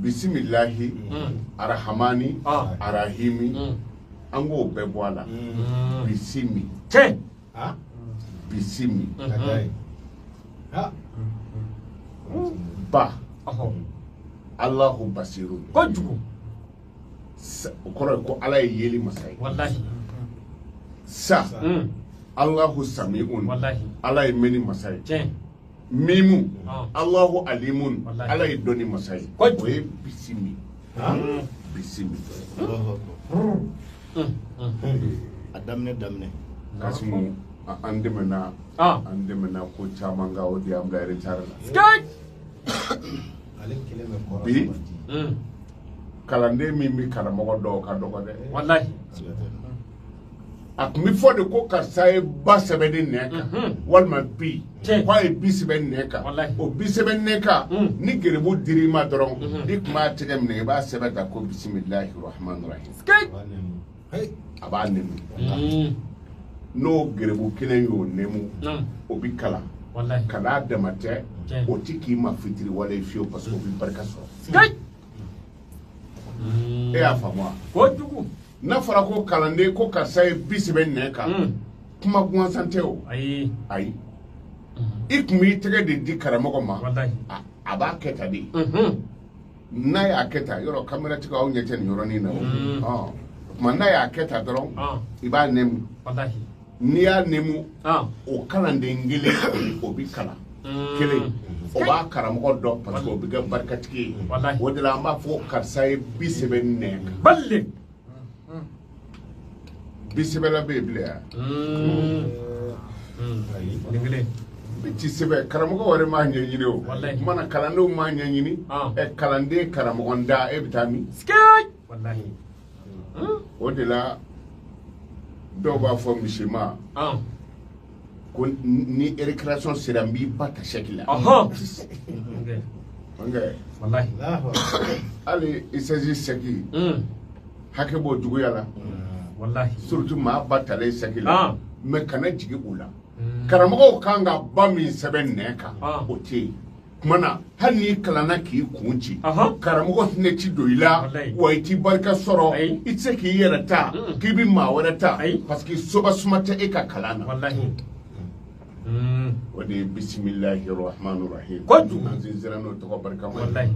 Bisimilahi arahamani arahimi, an k'o bɛɛ bɔ a la. Bisimi. Tiɲɛ. Bisimi ba, Alahu basiru. Kojugu. O kɔrɔ ye ko Ala ye yeli masa ye. Walahi. Sa, Alahu samiun. Walahi. Ala ye mɛnni masa ye. Tiɲɛ. Mimu, Alahu alimun. Walahi. Ala ye dɔnni masa ye. Kojugu. O ye bisimi, bisimi. A daminɛ daminɛ. Kasimu, an dɛmɛna, an dɛmɛna ko caman kan, o de y'an bila retard la. Skate. Ale kelen bɛ kɔrɔ. Bi kalanden min bɛ karamɔgɔ dɔn, o ka dɔgɔ dɛ. Walahi. A tun bɛ fɔ de ko karisa ye ba sɛbɛn ne nɛn kan, walima bi k'a ye bi sɛbɛn nɛn kan. Walahi. O bi sɛbɛn nɛn kan, ni geribu dir'i ma dɔrɔn, i tun b'a tɛgɛ minɛ, i b'a sɛbɛn ta ko bisimilahi rahmani rahim. Skate. A b'a nɛmu. N'o geribu kelen y'o nɛmu, o bɛ kalan. Walahi. Kalan dama tɛ, o ti k'i ma fitiri wale fiyewu, parce que o bɛ barika sɔrɔ. Skate. E y'a faamu wa? Kojugu. N'a fɔra ko kalanden, ko karisa ye bi sɛbɛn nɛn kan, kuma gansan tɛ o. Ayi. Ayi, i tun b'i tɛgɛ de di karamɔgɔ ma. Walahi. A b'a kɛ tan de. N'a y'a kɛ tan, yɔrɔ kameratigiw, aw ɲɛ tɛ nin yɔrɔnin na o. O tuma n'a y'a kɛ tan dɔrɔn, i b'a nɛmu. Walahi. N'i y'a nɛmu, o kalanden kelen, o bɛ kalan kelen, o b'a karamɔgɔ dɔn, parce que o bɛ kɛ barikatigi ye. Walahi. O de la an b'a fɔ karisa ye bi sɛbɛn nɛn kan. Balle. Bi sɛbɛnla bɛ yen bilen yan? Nin kelen. Bi ti sɛbɛn, karamɔgɔ wɛrɛ m'a ɲɛɲini o. Walahi. Kumana kalandenw m'a ɲɛɲini. Ɛ, kalanden karamɔgɔ da, e bɛ taa min? Skate. Walahi. O de la dɔw b'a fɔ misima ko ni récréation sera, n b'i ba ta sɛki la. Ok. Walahi. Hali ICG sɛki, hakɛ b'o juguya la. Walahi. Surtout maa ba talen sɛki la. Mais kana jigin u la. Karamɔgɔw kan ka ba min sɛbɛn nɛn kan, o tɛ yen. Tuma na hali n'i kalanna k'i kun ci, karamɔgɔ tɛna ci don i la. Walahi. Wa i t'i barika sɔrɔ. Ayi. I tɛ se k'i yɛrɛ ta k'i bɛ maa wɛrɛ ta, parce que soba suma tɛ e ka kalan na. Walahi. O de ye bisimilahi rahmani rahim. Kojugu. An sinsinna n'o tɔgɔ barikama ye. Walahi.